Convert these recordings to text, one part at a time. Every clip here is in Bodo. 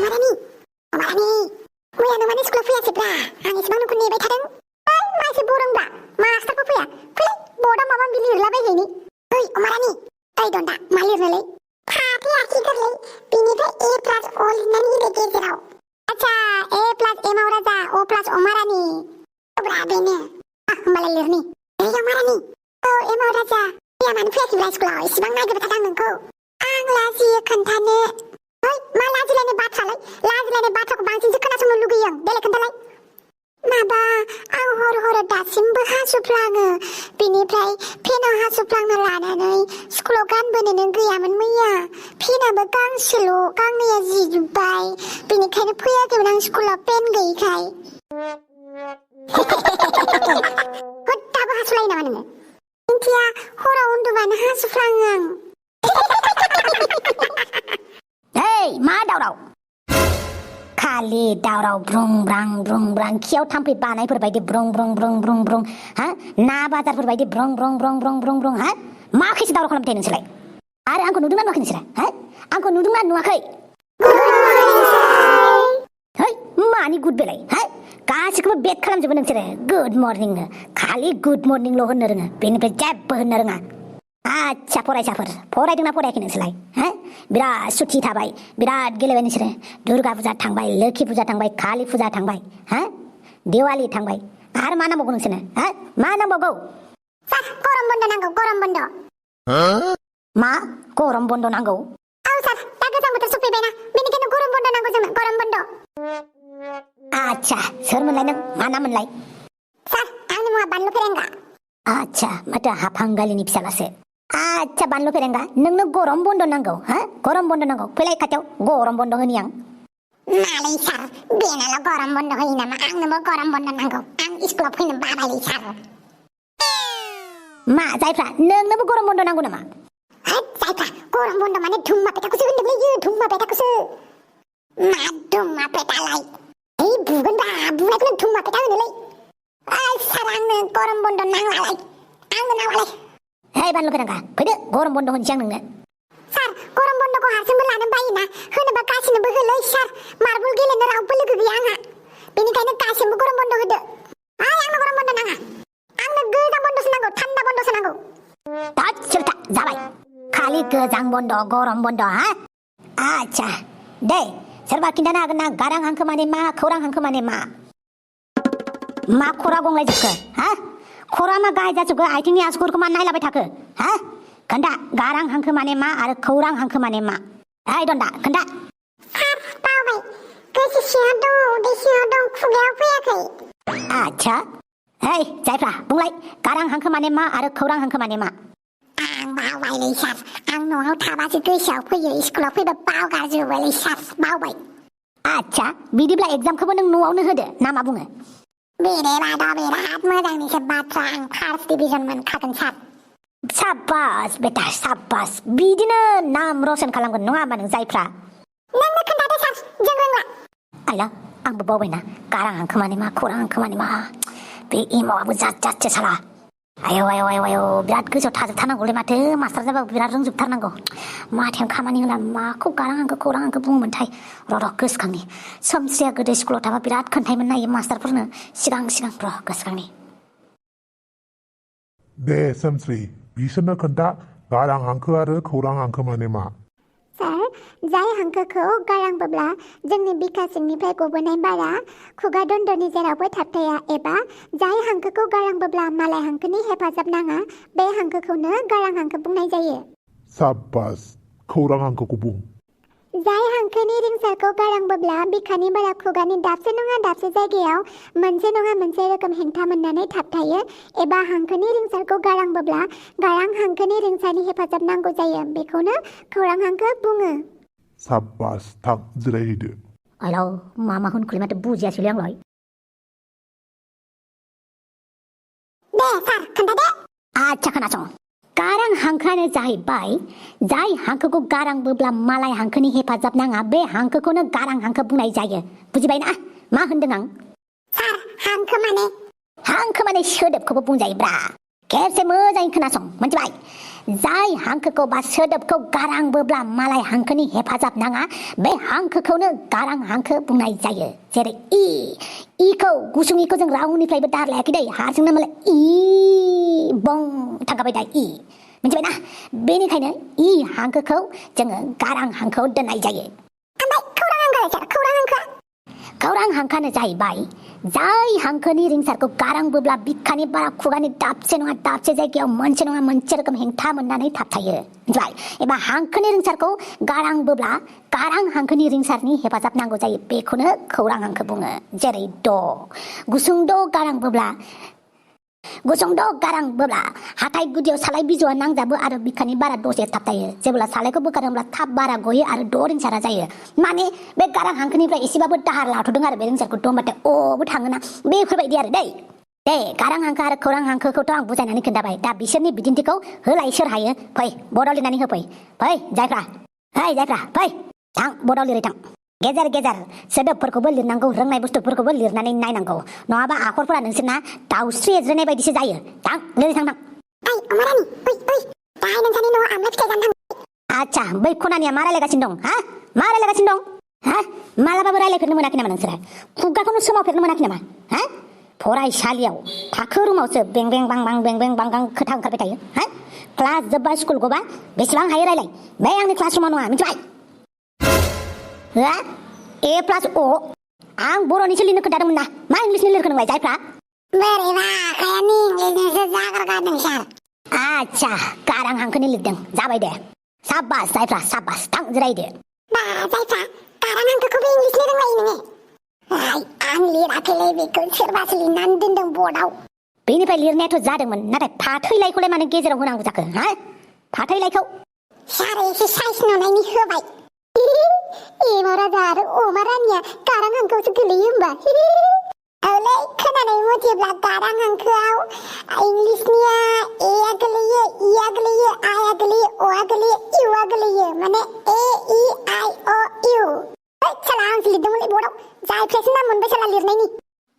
अमारानि मैया नों माने स्कुलाव फैयासैब्रा आं एसेबां नोंखौ नेबाय थादों ओइ मानसि बरंब्रा मास्टारबो फैया फैलै बर्डआव माबा माबि लिरलाबायहैनि ओइ अमारानि ओइ दन्दा मा लिरनोलै फाथो आखि गोरलै बिनिफ्राय ए प्लास अ लिरनानै होदो गेजेराव आच्छा ए प्लास एम आव राजा अ प्लास अमारानि ब्रा बेनो होमबालाय लिरनि ओइ अमारानि औ एम आव राजा मैया मानो फैयाखैब्रा स्कुलाव एसेबां नागिरबाय थादों नोंखौ आं लाजियो खोन्थानो ओइ मा लाजिलायनाय बाथ्रालाय लाजिलायनाय बाथ्राखौ बांसिनसो खोनासंनो लुगैयो आं देलाय खोन्थालाय माबा आं हर दासिमबो हासुफ्लाङो बेनिफ्राय फेनाव हासुफ्लांना लानानै स्कुलाव गानबोनोनो गैयामोन मैया फेनाबो गांसेल' गांनैया जिजोब्बाय बेनिखायनो फैयाखैमोन आं स्कुलाव पेन गैयिखाय दाबो हासुलायो नामा नोङो मिन्थिया हराव उन्दुबानो हासुफ्लाङो आं Hey, मा दावराव खालि दावराव ब्रुं ब्रां खियाव थाम्फै बानायफोर बायदि ब्रुं हा ना बाजारफोर बायदि ब्रुं हा मा खैसो दावराव खालामबाय नोंसोरलाय आरो आंखौ नुदोंना नुवाखै नोंसोरो हा आंखौ नुदोंना नुवाखै है मानि गुड बेलाय हा गासिखौबो बेद खालामजोबो नोंसोरो गुड मर्निं खालि गुड मर्निंल' होननो रोङो बेनिफ्राय जेबो होननो रोङा आच्छा फरायसाफोर फरायदोंना फरायाखै नोंसोरलाय हा बिराद सुथि थाबाय बिराद गेलेबाय नोंसोरो दुर्गा फुजा थांबाय लोखि फुजा थांबाय कालि फुजा थांबाय हा दिवाली थांबाय आरो मा नांबावगौ नोंसोरनो हा मा नांबावगौ सार गरम बन्द नांगौ गरम बन्द मा गरम बन्द नांगौ औ सार दा गोजां बोथोर सफैबायना बेनिखायनो गरम बन्द नांगौ जोंनो गरम बन्द आच्छा सोरमोनलाय नों मा नाममोनलाय सार आंनि मुङा बानलु फेरेंगा आच्छा माथो हाफांगालिनि फिसालासो आच्छा बानलु फेरेंगा नोंनो गरम बन्द नांगौ हा गरम बन्द नांगौ फैलाय खाथियाव गरम बन्द होनि आं मालै सार बेनाल' गरम बन्द होयो नामा आंनोबो गरम बन्द नांगौ आं स्कुलाव फैनो बाबायलै सार मा जायफ्रा नोंनोबो गरम बन्द नांगौ नामा जायफ्रा गरम बन्द माने धुम्मा पेटाखौसो होनदोंलै धुम्मा पेटाखौसो मा धुम्मा पेटालाय ओइ बुगोनब्रा बुनायखौनो धुम्मा पेटा होनोलै ओइ सार आंनो गरम बन्द नांलालाय आंनो नांलालाय हे बानलु फेरेंगा फैदो गरम बन्द होनोसै आं नोंनो सार गरम बन्दखौ हारसिंबो लानो बायोना होनोबा गासिनोबो होलै सार मार्बल गेलेनो रावबो लोगो गैया आंहा बेनिखायनो गासिनोबो गरम बन्द होदो ओइ आंनो गरम बन्द नाङा आंनो गोजां बन्दसो नांगौ थान्दा बन्दसो नांगौ सिलथा जाबाय खालि गोजां बन्द गरम बन्द हा आच्छा दे सोरबा खिन्थानो हागोन ना गारां हांखो माने मा खौरां हांखो माने मा खरा गंलायजोबखो हा खरा मा गाहाय जाजोबखो आथिंनि आसुगुरखौ मा नायलाबाय थाखो हा खोन्था गारां हांखो माने मा आरो खौरां हांखो माने मा ओइ दन्दा खोन्था सार बावबाय गोसो सिङाव दं उदै सिङाव दं खुगायाव फैयाखै आच्छा ओइ जायफ्रा बुंलाय गारां हांखो माने मा आरो खौरां हांखो माने मा आं बावबायलै सार आं न'आव थाबासो गोसोआव फैयो स्कुलाव फैबा बावगारजोबोलै सार बावबाय आच्छा बिदिब्ला एग्जामखौबो नों न'आवनो होदो ना मा बुङो बिदिबाथ' बिराद मोजांनिसो बाथ्रा आं फार्स्ट डिभिजन मोनखागोन सार साबास बेटा साबास बिदिनो नाम रसन खालामगोन नङा होमबा नों जायफ्रा नोंनो खोन्थादो सार जों रोंला आइला आंबो बावबायना गारां हांखो माने मा खौरां हांखो माने मा बे एमावाबो जाथसो साला आयौ बिराद गोसोआव थाजोबथारनांगौलै माथो मास्टार जाबाबो बिराद रोंजोबथारनांगौ माथायाव खामानि होला माखौ गारां हांखो खौरां हांखो बुङोमोनथाय र' गोसोखांनि सोमस्रिया गोदो स्कुलाव थाबा बिराद खोन्थायोमोन नायो मास्टारफोरनो सिगां र' गोसोखांनि दे सोमस्रि बिसोरनो खोन्था गारां हांखो आरो खौरां हांखो माने मा सार जाय हांखोखौ गारांबोब्ला जोंनि बिखा सिंनिफ्राय गबोनाय बारा खुगा दन्दरनि जेरावबो थाबथाया एबा जाय हांखोखौ गारांबोब्ला मालाय हांखोनि हेफाजाब नाङा बे हांखोखौनो गारां हांखो बुंनाय जायो साबास खौरां हांखोखौ बुं जाय हांखोनि रिंसारखौ गारांबोब्ला बिखानि बारा खुगानि दाबसे नङा दाबसे जायगायाव मोनसे नङा मोनसे रोखोम हेंथा मोननानै थाबथायो एबा हांखोनि रिंसारखौ गारांबोब्ला गारां हांखोनि रिंसारनि हेफाजाब नांगौ जायो बेखौनो खौरां हांखो बुङो साबास थां जिरायहैदो आइलाव मा होनखुलि माथो बुजियासैलै आंलाय दे सार खोन्थादो आच्छा खोनासं गारां हांखोआनो जाहैबाय जाय हांखोखौ गारांबोब्ला मालाय हांखोनि हेफाजाब नाङा बे हांखोखौनो गारां हांखो बुंनाय जायो बुजिबायना मा होनदों आं सार हांखो माने सोदोबखौबो बुंजायोब्रा खेबसे मोजाङै खोनासं मोनथिबाय जाय हांखोखौ बा सोदोबखौ गारांबोब्ला मालाय हांखोनि हेफाजाब नाङा बे हांखोखौनो गारां हांखो बुंनाय जायो जेरै इखौ गुसुं इखौ जों रावनिफ्रायबो दाहार लायाखै दै हारसिंनो मालाय बं थांखाबाय दा मिथिबायना बेनिखायनो हांखोखौ जोङो गारां हांखोआव दोननाय जायो खौरां हांखोआनो जाहैबाय जाय हांखोनि रिंसारखौ गारांबोब्ला बिखानि बारा खुगानि दाबसे नङा दाबसे जायगायाव मोनसे नङा मोनसे रोखोम हेंथा मोननानै थाबथायो मिथिबाय एबा हांखोनि रिंसारखौ गारांबोब्ला गारां हांखोनि रिंसारनि हेफाजाब नांगौ जायो बेखौनो खौरां हांखो बुङो जेरै द गुसुं द गारांबोब्ला हाथाइ गुदियाव सालाय बिजौआ नांजाबो आरो बिखानि बारा दसे थाबथायो जेब्ला सालायखौ बोखारोब्ला थाब बारा गयो आरो द रिंसारा जायो माने बे गारां हांखोनिफ्राय एसेबाबो दाहार लाथ'दों आरो बे रिंसारखौ द होनबाथाय अबो थाङोना बेफोरबायदि आरो दे गारां हांखो आरो खौरां हांखोखौथ' आं बुजायनानै खोन्थाबाय दा बिसोरनि बिदिन्थिखौ होलाय सोर हायो फै बर्डआव लिरनानै होफै जायफ्रा फै थां बर्डआव लिरै थां गेजेर गेजेर सोदोबफोरखौबो लिरनांगौ रोंनाय बुस्थुफोरखौबो लिरनानै नायनांगौ नङाबा आखरफोरा नोंसोरना दाउस्रि एज्रोनाय बायदिसो जायो थां लिरै थां आच्छा बै खनानिया मा रायलायगासिनो दं मालाबाबो रायलायफेरनो मोनाखै नामा नोंसोरो खुगाखौनो सोमावफेरनो मोनाखै नामा फरायसालियाव थाखो रुमावसो बें बें बां खोथा ओंखारबाय थायो क्लास जोब्बा स्कुल गबा बेसेबां हायो रायलाय बे आंनि क्लास रुमाव नङा मिथिबाय ए प्लास अ आं बर'निसो लिरनो खोन्थादोंमोन ना मा इंलिसनि लिरखो नोंलाय जायफ्रा आच्छा गारां हांखोनि लिरदों जाबाय दे साबास जायफ्रा साबास थां जिरायदो जायफ्रा गारां हांखोखौबो इंलिसनि रोंलायो नोङो आं लिराखैलै बेखौ सोरबासो लिरनानै दोनदों बर्डआव बेनिफ्राय लिरनायाथ' जादोंमोन नाथाय फाथैलायखौलाय मानो गेजेराव होनांगौ जाखो फाथैलायखौ सार एसे साइज नुनायनि होबाय एमा राजा आरो अमा रानिया गारां हांखोआवसो गोलैयो होमबा औलै खोनानाय मथेब्ला गारां हांखोआव इंलिसनिया एआ गोलैयो इआ गोलैयो आइआ गोलैयो अआ गोलैयो इउआ गोलैयो माने ए इ आइ अ इउ साला आंसो लिरदोंमोनलै बर्डआव जायफ्रासो नाम मोनबाय साला लिरनायनि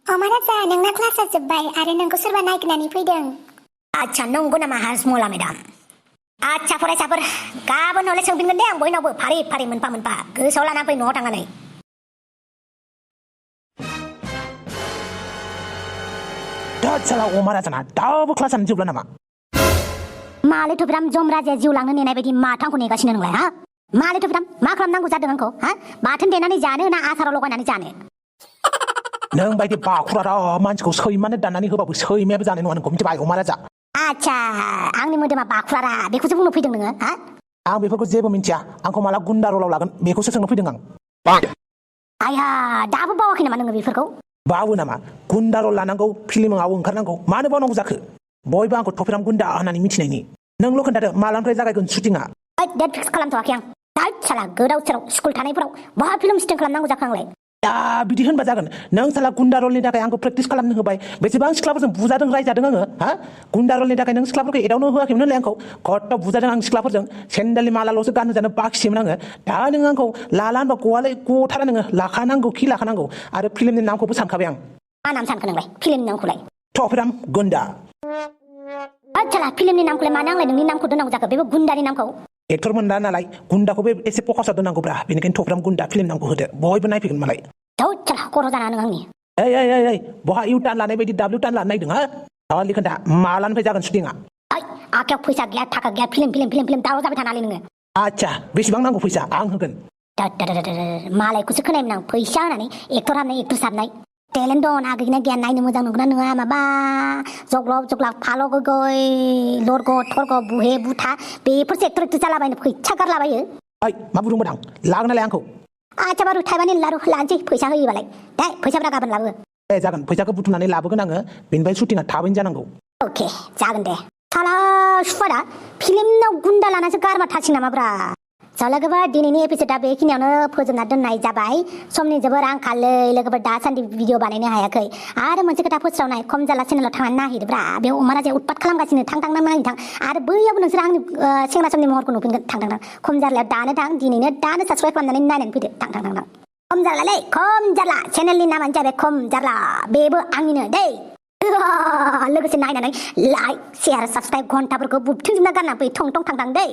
अमा राजा नोंना क्लासा जोब्बाय आरो नोंखौ सोरबा नायगिरनानै फैदों आच्छा नंगौ नामा हाजमला मेडाम आच्छा फरायसाफोर गाबोन हले सोंफिनगोन दे आं बयनावबो फारि फारि मोनफा मोनफा गोसोआव लाना फै न'आव थांनानै दा साला अमा राजाना दाबो क्लासानो जोबला नामा मालायथ' बिराम जमराजाया जिउ लांनो नेनाय बायदि माथांखौ नेगासिनो नोंलाय मालायथ' बिराम मा खालामनांगौ जादों आंखौ बाथोन देनानै जानो ना आसाराव लगायनानै जानो नों बायदि बाखुरा मानसिखौ सैमानो दाननानै होबाबो सैमायाबो जानाय नङा नोंखौ मिथिबाय अमा राजा आच्छा आंनि मोदोमा बाखुरारा बेखौसो बुंनो फैदों नोङो आं बेफोरखौ जेबो मिन्थिया आंखौ माला गुन्दा रलाव लागोन बेखौसो सोंनो फैदों आं आया दाबो बावाखै नामा नोङो बेफोरखौ बावो नामा गुन्दा रल लानांगौ फिल्माव ओंखारनांगौ मानो बावनांगौ जाखो बयबो आंखौ थफेराम गुन्दा होननानै मिथिनायनि नोंल' खोन्थादो मालानिफ्राय जागायगोन शुटिंआ डेट फिक्स खालामथ'वाखै आं साला गोदाव सोराव स्कुल थानायफोराव बहा फिल्म स्टिं खालामनांगौ जाखो आंलाय दा बिदि होनबा जागोन नों साला गुन्दा रलनि थाखाय आंखौ प्रेक्टिस खालामनो होबाय बेसेबां सिख्लाफोरजों बुजादों रायजादों आङो गुन्दा रलनि थाखाय नों सिख्लाफोरखौ एदावनो होआखैमोन होनलाय आंखौ खट्ट बुजादों आं सिख्लाफोरजों सेन्देलनि मालाल'सो गाननो जानो बाखियोमोन आङो दा नों आंखौ लाला होनबा गवालै गथारा नोङो लाखानांगौ आरो फिल्मनि नामखौबो सानखाबाय आं मा नाम सानखो नोंलाय फिल्मनि नामखौलाय थफेराम गुन्दा साला फिल्मनि नामखौलाय मानो आंलाय नोंनि नामखौ दोननांगौ जाखो बेबो गुन्दानि नामखौ एक्टर मोनदा नालाय गुन्दाखौबो एसे फकासाव दोननांगौब्रा बेनिखायनो थफेराम गुन्दा फिल्म नामखौ होदो बयबो नायफैगोन मालाय साला खर' जाना नों आंनि ओइ बहा इउ टार्न लानाय बायदि डाब्लिउ टार्न लानो नायदों लिखोन्था मालानिफ्राय जागोन शुटिंआ आखायाव फैसा गैया थाखा गैया फिल्म दावराव जाबाय थानानै नोङो आच्छा बेसेबां नांगौ फैसा आं होगोन मालायखौसो खोनायोमोन आं फैसा होनानै एक्टर हाबनाय एक्ट्रेस हाबनाय टेलेन्ट दं ना गैना गैया नायनो मोजां नंगौना नङा माबा जग्लब फाल' गय लरग थरग बुहे बुथा बेफोरसो एक्टर जालाबायनो फैसा गारलाबायो मा बुंदोंमोन आं लागोनालाय आंखौ आच्छा बारु थाइबानि लारु लानोसै फैसा होयोबालाय दे फैसाफ्रा गाबोन लाबो जागोन फैसाखौ बुथुमनानै लाबोगोन आङो बेनिफ्राय शुटिंआ थाबैनो जानांगौ अके जागोन दे साला सुवादा फिल्मनाव गुन्दा लानासो गारमा थासिग नामाब्रा लोगोफोर दिनैनि एपिसडआ बेखिनियावनो फोजोबना दोननाय जाबाय समनि जोबोर आंखाललै लोगोफोर दासान्दि भिडिअ बानायनो हायाखै आरो मोनसे खोथा फोस्रावनाय खम जाला चेनेलाव थांनानै नायहैदोब्रा बेयाव अमा राजाया उत्पात खालामगासिनो थां नायनो आरो बैयावबो नोंसोर आंनि सेंग्रा समनि महरखौ नुफिनगोन थां खम जारलायाव दानो थां दिनैनो दानो साबस्क्राइब खालामनानै नायनानै फैदो थां खम जारलालै खम जारला चेनेलनि नामानो जाबाय खम जारला बेबो आंनिनो दै लोगोसे नायनानै लाइक शेयार साबस्क्राइब घन्टाफोरखौ बुबथिंजोबना गारना फै थं थं थां थां दै